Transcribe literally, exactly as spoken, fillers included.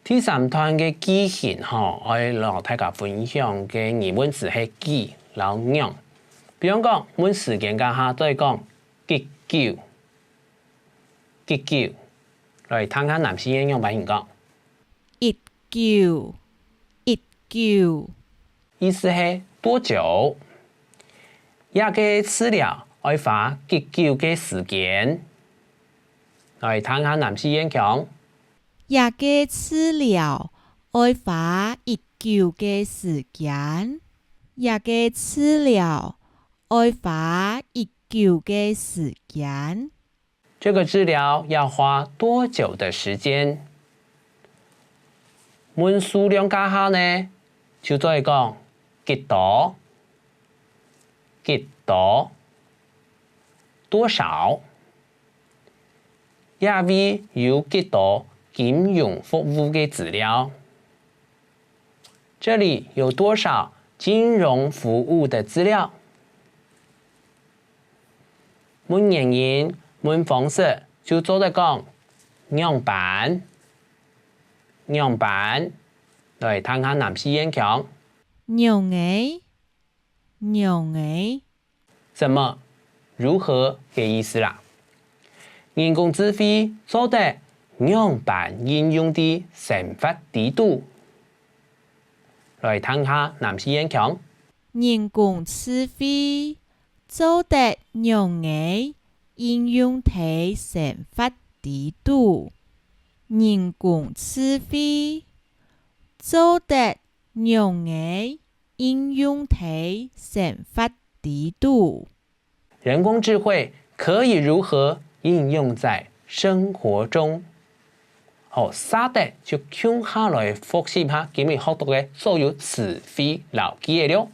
第三段个句型吼，愛摎大家分享个疑問詞係幾摎仰。比方講，問時間該下做得講幾久，幾久。來聽下南四縣仰般形講。一久，一久。意思係多久？這个治療愛花幾久个時間？來聽下南四縣腔。 這个治療愛花一久个時間。這个治療愛花一久个時間。這個治療要花多久的時間？問數量該下呢，就做得講幾多，幾多，多少。 這位有幾多金融服務个資料？這裡有多少金融服務的資料？問原因、問方式就做得講仰般，仰般。來聽下南四縣腔。仰仔，仰仔。 怎麼、如何个意思啦。人工智慧做得仰般應用在生活裡肚？來聽下南四縣腔。人工智慧做得仰仔應用在生活裡肚？人工智慧做得仰仔 應用在生活裡肚？人工智慧可以如何應用在生活中？好，續等就共下來複習下今日學著个所有詞彙摎句仔了。